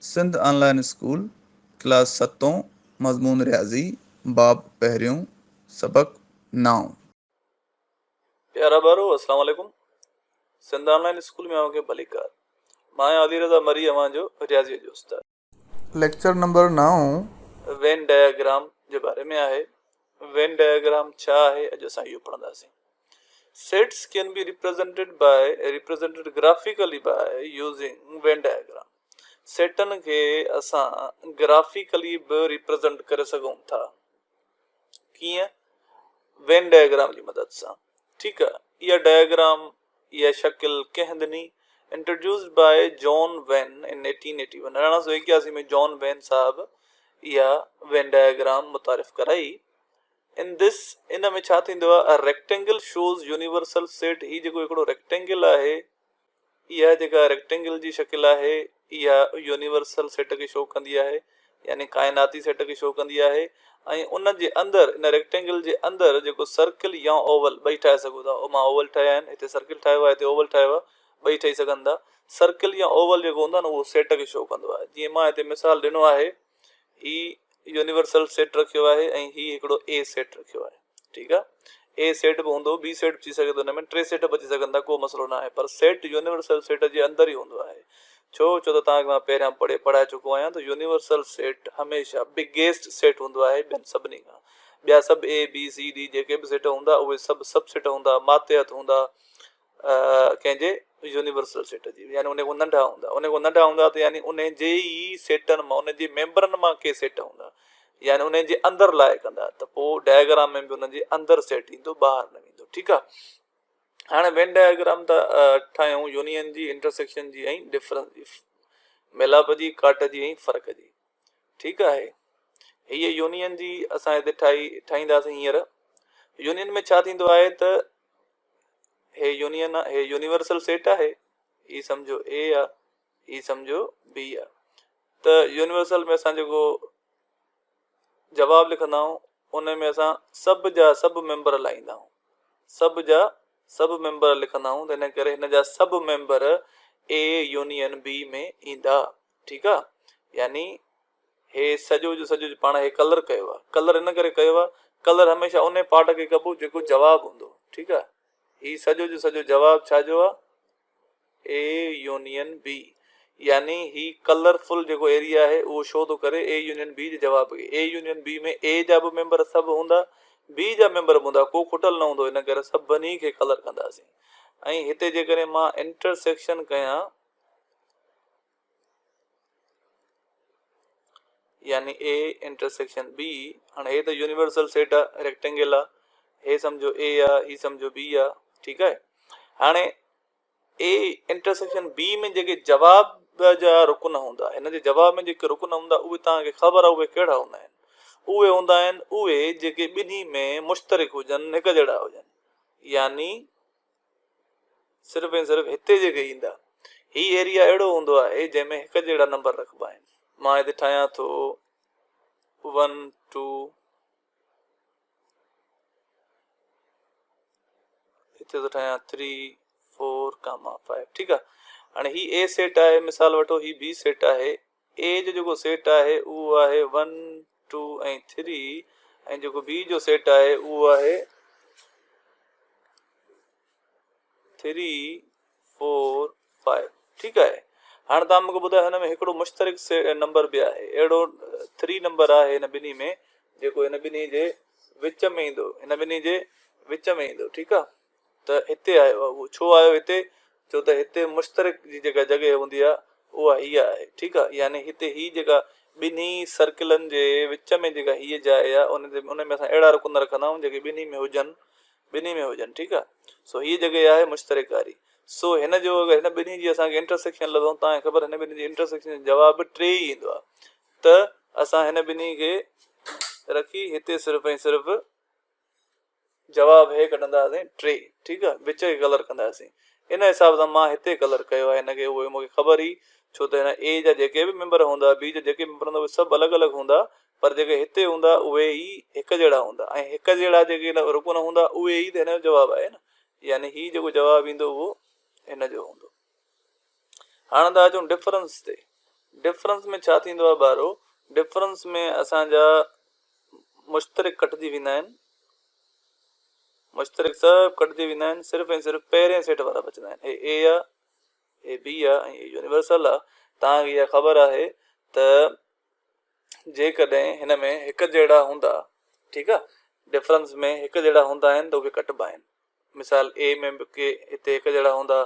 سنڌ آن line school, class ستون، مضمون رياضي، باب پهريون، سبق نائون. پيارا ٻارو السلام عليڪم سنڌ آن لائين اسڪول ۾ اوهان کي ڀليڪار مان آهيان علي رضا مري اوهان جو رياضي جو استاد. ليڪچر نمبر نائون. وين ڊائگرام جي باري ۾ آهي. وين ڊائگرام ڇا آهي اڄ اسان اهو پڙهنداسين. Sets can be represented by represented graphically by using Venn diagram. سيٽن کي اسان گرافيڪلي به ريپريزنٽ ڪري سگهون ٿا. ڪيئن؟ وين ڊائگرام جي مدد سان. ٺيڪ آ. اها ڊائگرام اها شڪل ڪنهن ڏني؟ Introduced by John Venn in 1881 1881 ۾ John وين صاحب اها وين ڊائگرام متعارف ڪرائي. ان دس ان ۾ ڇا ٿيندو آهي a rectangle shows universal set هي جيڪو هڪڙو ريڪٽينگل آهي اها جيڪا ريڪٽينگل جي شڪل آهي اها يونيورسل سيٽ کي شو ڪندي آهي يعني ڪائناتي سيٽ کي شو ڪندي آهي ۽ ان جي اندر ان ريڪٽينگل جي اندر جيڪو سرڪل يا اوول ٻئي ٺاهي سگهو ٿا مان اوول ٺاهيا آهن هتي سرڪل ٺاهيو آهي هتي اوول ٺاهيو آهي ٻئي ٺهي سگهن ٿا سرڪل يا اوول جيڪو هوندو آهي نه اهو سيٽ کي شو ڪندو آهي جيئن مان هتي مثال ڏنو آهي هي يونيورسل سيٽ رکيو آهي ۽ هي هڪڙو اي سيٽ رکيو آهي ٺيڪ آهي اي سيٽ به هوندو بي سيٽ به ٿي سگهي ٿو هن ۾ ٽي سيٽ به اچي سگهن ٿا ڪو مسئلو نه آهي پر سيٽ يونيورسل سيٽ جي اندر ئي هوندو آهي ڇو ڇو ته توهان کي مان پهريان پڙهي پڙهائي چڪو آهيان ته يونيورسل سيٽ هميشه بگيسٽ سيٽ هوندو آهي ٻين سڀني کان ٻيا سڀ اي بي سي ڊي جيڪي به سيٽ هوندا اهي سڀ سب سيٽ هوندا ماتحت هوندا ڪنهن جي يونيورسل سيٽ جي يعني ان کان ننڍا هوندا ان کان ننڍا هوندا ته يعني ان جي ئي سيٽن مان ان جي ميمبرن مان ڪي سيٽ هوندا يعني ان جي اندر لاء ڪندا ته پوء ڊائگرام ۾ به ان جي اندر سيٽ ايندو ٻاهر نه ويندو ٺيڪ آ هاڻي وين ڊائگرام ته ٺاهيون يونين جي انٽرسيڪشن جي ۽ ڊفرنس جي ميلاپ جي ڪاٽ جي ۽ فرق جي ٺيڪ آهي هيء يونين جي اسان هتي ٺاهي ٺاهينداسين هينئر يونين ۾ ڇا ٿيندو آهي ته هي يونين آ هي يونيورسل سيٽ آهي هي سمجهو اي آ هي سمجهو بي آ ته يونيورسل ۾ اسان جيڪو جواب لکندا آهيون ان ۾ اسان سڀ جا سڀ ميمبر لائيندا آهيون سڀ جا سڀ ميمبر لکندا آهيون ته ان ڪري هن جا سڀ ميمبر اي يونين بي ۾ ايندا ٺيڪ آ يعني هي سڄو جو سڄو پاڻ هي ڪلر ڪيو آ ڪلر ان ڪري ڪيو آ ڪلر هميشه ان پارٽ کي ڪبو جيڪو جواب هوندو ٺيڪ آ هي سڄو جو سڄو جواب ڇا جو آ اي يونين بي يعني هي ڪلرفل جيڪو ايريا آهي اهو شو ٿو ڪري اي يونين بي جي جواب کي اي يونين بي ۾ اي جا به ميمبر سڀ هوندا بي جا ميمبر به هوندا ڪو کٽل نه هوندو ان ڪري سڀني کي ڪلر ڪنداسين ۽ هتي جيڪڏهن مان انٽرسيڪشن ڪيان يعني اي انٽرسيڪشن بي هاڻي هي ته يونيورسل سيٽ آ ريڪٽينگل آ هي سمجهو اي آ هي سمجهو بي آ ٺيڪ آهي هاڻي اي انٽرسيڪشن بي ۾ جيڪي جواب جا رڪن هوندا هن جي جواب ۾ جيڪي رڪن هوندا اهي توهان کي خبر آ اهي ڪهڙا هوندا آهن اهي هوندا آهن اهي جيڪي ٻنهي ۾ مشترڪ هجن هڪ جهڙا هجن يعني صرف ۽ صرف هتي جيڪي ايندا. هي ايريا اهڙو هوندو آهي جنهن ۾ هڪ جهڙا نمبر رکبا آهن. مان هتي ٺاهيان ٿو ون ٽو هتي ٿو ٺاهيان ٿري فور ڪاما فائيو ٺيڪ آهي هاڻي هي اي سيٽ آهي مثال وٺو هي بي سيٽ آهي اي جو جيڪو سيٽ آهي اهو آهي ون ٽو ۽ ٿري ۽ جيڪو بي جو سيٽ آهي اهو آهي ٿري فور فائيو ٺيڪ آهي هاڻي توهان مونکي ٻڌايو هن ۾ هڪڙو مشترڪ نمبر به آهي اهڙو ٿري نمبر آهي هن ٻنهي ۾ جيڪو هن ٻنهي جي وچ ۾ ايندو هن ٻنهي جي وچ ۾ ايندو ٺيڪ آهي ته هتي آيو آهي اهو ڇو آيو هتي ڇو ته هتي مشترڪ جي جيڪا جڳهه هوندي آهي اها هيء آهي ٺيڪ آهي يعني هتي هي جيڪا ٻنهي سرڪلن جي وچ ۾ جيڪا هيء جاء آهي ان تي ان ۾ اسان اهڙا رڪن رکندا آهيون جيڪي ٻنهي ۾ هجن ٻنهي ۾ هجن ٺيڪ آهي سو هيء جڳهه آهي مشترڪ واري سو هن جو اگر هن ٻنهي جي اسان کي انٽرسيڪشن لڀون تان کي خبر هن ٻنهي جي انٽرسيڪشن جو جواب به ٽي ئي ايندو آهي ته اسان هن ٻنهي کي رکي هتي صرف ۽ صرف جواب هي ڪڍنداسين ٽي ٺيڪ آ وچ کي ڪلر ڪنداسين ان حساب سان مان هتي ڪلر ڪيو آهي هن کي اهو مونکي خبر هئي ڇو ته هن اي جا جيڪي به ميمبر هوندا بي جا جيڪي ميمبر هوندا اهي سڀ الڳ الڳ هوندا پر جيڪي هتي هوندا اهي ئي هڪ جهڙا هوندا ۽ هڪ جهڙا جيڪي رڪن هوندا اهي ئي ته هن جو جواب آهي نه يعني هي جيڪو جواب ايندو اهو هن جو هوندو هاڻ ٿا اچون ڊفرنس تي. ڊفرنس ۾ ڇا ٿيندو آهي ٻارو؟ ڊفرنس ۾ اسان جا مشترڪ ڪٽجي ويندا آهن، مشترڪ سڀ ڪٽجي ويندا آهن، صرف ۽ صرف پهرين سيٽ وارا بچندا آهن. هي اي آ، هي بي آ ۽ هي يونيورسل آ. توهان کي اها خبر آهي ته جيڪڏهن هن ۾ هڪ جهڙا هوندا، ٺيڪ آ، ڊفرنس ۾ هڪ جهڙا هوندا آهن ته اهي ڪٽبا آهن. مثال اي ۾ به ڪي هتي هڪ جهڙا هوندا،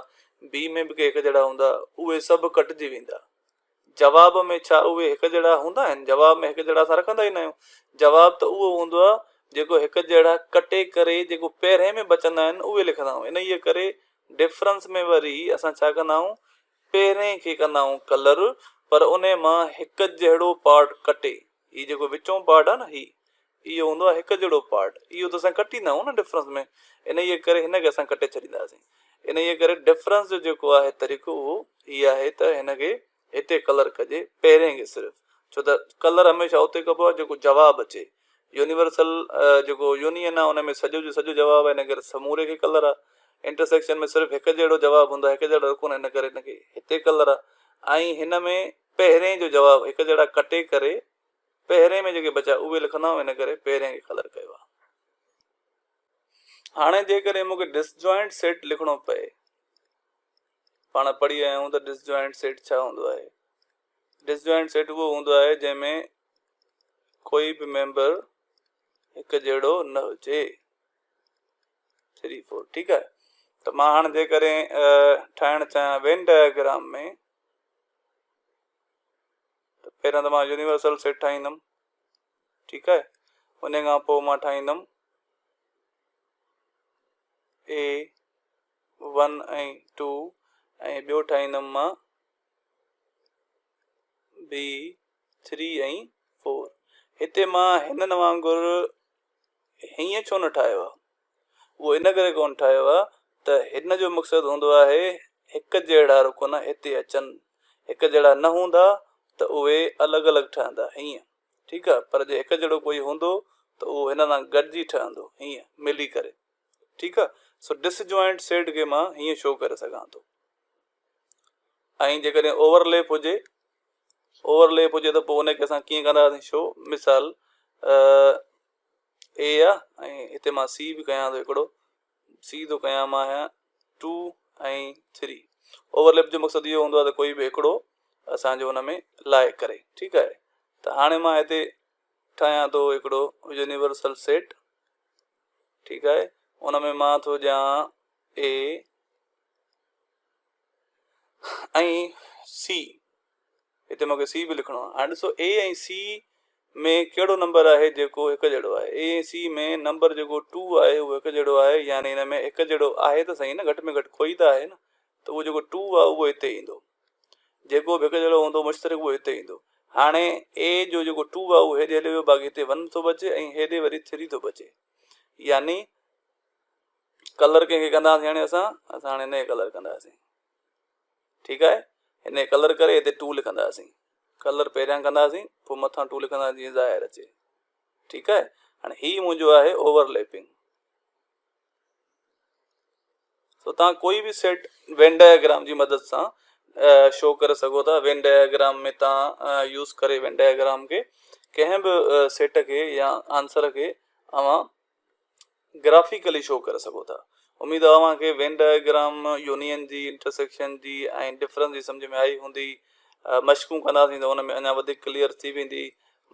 بي ۾ به ڪي هڪ جهڙا هوندا، اهي سڀ ڪٽجي ويندا. جواب ۾ ڇا اهي هڪ جهڙا هوندا آهن؟ جواب ۾ هڪ جهڙا اسان رکندا ئي نه آهيون. جواب ته اهو هوندو آهي جيڪو هڪ جهڙا ڪٽي ڪري جيڪو پهرين ۾ بچندا آهن اهي لکندا آهيون. انهيء ڪري ڊفرنس ۾ وري اسان ڇا ڪندا آهيون پهرين کي ڪندا آهيون ڪلر پر انهي مان هڪ جهڙو پارٽ ڪٽي هي جيڪو وچون پارٽ آهي نه هي اهو هوندو آهي هڪ جهڙو پارٽ اهو ته اسان ڪٽيندا آهيون نه ڊفرنس ۾ انهيء ڪري هن کي اسان ڪٽي ڇڏينداسين انهيء ڪري ڊفرنس جو جيڪو آهي طريقو اهو هي آهي ته هن کي هتي ڪلر ڪجي پهرين کي صرف ڇو ته ڪلر هميشه اتي ڪبو آهي جيڪو جواب اچي يونيورسل جيڪو يونين آهي ان ۾ سڄو جو سڄو جواب آهي ان ڪري سموري کي ڪلر آهي انٽرسيڪشن ۾ صرف هڪ جهڙو جواب هوندو آهي هڪ جهڙو رڪن ان ڪري هن کي هتي ڪلر آهي ۽ هن ۾ پهرين جو جواب هڪ جهڙا ڪٽي ڪري پهرين ۾ جيڪي بچا اهي لکندا آهيون ان ڪري پهرين کي ڪلر ڪيو آهي. هاڻي جيڪڏهن مون کي ڊسجوائنٽ سيٽ لکڻو پئي، پاڻ پڙهي آيا آهيون ته ڊسجوائنٽ سيٽ ڇا هوندو آهي. ڊسجوائنٽ سيٽ اهو هوندو آهي جنهن ۾ ڪوئي به ميمبر هڪ جهڙو نه هجي. 3 4 ٺيڪ آهي ته مان هاڻي جيڪڏهن ٺاهڻ چاهيان وين ڊائگرام ۾ ته پهريان ته مان يونيورسل سيٽ ٺاهيندم ٺيڪ آهي ان کان پوء مان ٺاهيندم اي 1 ۽ 2 ۽ ٻيو ٺاهيندم مان بي 3 ۽ 4. هتي مان هنن وانگر هيئن ڇو نه ٺاهيو آهي؟ اهو ان ڪري ڪونه ٺاهيو آهي ته هن جو مقصد هوندو آهي هڪ جهڙا رڪن هتي اچن، هڪ جهڙا نه هوندا ته اهي الڳ الڳ ٺهندا هيئن ٺيڪ آهي پر جي هڪ جهڙو ڪوئي هوندو ته اهو هن سان گڏجي ٺهندو هيئن ملي ڪري ٺيڪ آهي. سو ڊس جوائنٽ سيٽ کي مان هيئن شو ڪري سگهان ٿو ۽ جيڪڏهن اوورليپ هجي اوورليپ هجي ته پوء ان کي اسان ڪيئن ڪنداسين شو. مثال اي آ ۽ هتي مان سي به ڪيان ٿو هڪڙو سي ٿو ڪيان مان آهيان 2 ۽ 3. اوورليپ جو مقصد اهو هوندو آهي ته ڪوئي به هڪڙو اسان جو ان ۾ لائي ڪري ٺيڪ آهي. ته هاڻي مان هتي ٺاهيان ٿو هڪڙو يونيورسل سيٽ ٺيڪ آهي ان ۾ مان ٿو ڏيان اي ۽ سي هتي مونکي سي به لکڻو آهي. هاڻي ڏسو اي ۽ سي ۾ ڪهڙو نمبر آهي جيڪو هڪ جهڙو آهي. اي ۽ سي ۾ نمبر جيڪو 2 آهي اهو هڪ جهڙو آهي يعني هن ۾ هڪ جهڙو آهي ته صحيح نه گهٽ ۾ گهٽ ڪوئي ته آهي نه ته اهو جيڪو 2 آهي اهو هتي ايندو. جيڪو به هڪ جهڙو هوندو مشترڪ اهو هتي ايندو. هاڻي اي جو جيڪو 2 آهي اهو هيڏي هليو ويو باقي هتي 1 ٿو بچي ۽ هيڏي وري 3 ٿو بچي. يعني ڪلر ڪنهن کي ڪنداسين هاڻي اسان اسان هاڻي هن کي ڪلر ڪنداسين. ٺيڪ آهي هن کي ڪلر ڪري هتي 2 لکنداسين ڪلر پهريان ڪنداسين پوء مٿان 2 لکنداسين جيئن ظاهر اچي ٺيڪ آهي هاڻي هي منهنجو آهي اوورليپنگ سو تان ڪوئي به سيٽ وين ڊائگرام جي مدد سان شو ڪري سگهو ٿا. وين ڊائگرام ۾ تان يوز ڪري وين ڊائگرام کي ڪنهن به سيٽ کي يا آنسر کي اوهان گرافيڪلي شو ڪري سگهو ٿا. اميد آهي اوهان کي وين ڊائگرام، يونين جي، انٽرسيڪشن جي ۽ ڊفرنس جي سمجهه ۾ آئي هوندي. مشقون ڪنداسين ته ان ۾ اڃا وڌيڪ ڪليئر ٿي ويندي.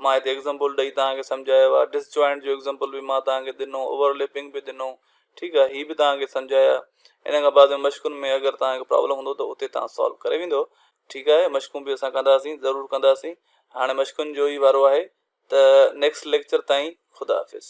مان هتي ايگزامپل ڏئي توهان کي سمجهايو آهي. ڊس جوائنٽ جو ايگزامپل به مان توهان کي ڏنو، اوورليپنگ به ڏنو، ٺيڪ آهي، هي به توهان کي سمجهايا. ان کان بعد ۾ مشقن ۾ اگر توهان کي پرابلم هوندو ته اتي توهان سالو ڪري ويندو. ٺيڪ آهي، مشقون به اسان ڪنداسين، ضرور ڪنداسين. هاڻي مشقن جو ئي وارو آهي ته نيڪسٽ ليڪچر تائين خدا حافظ.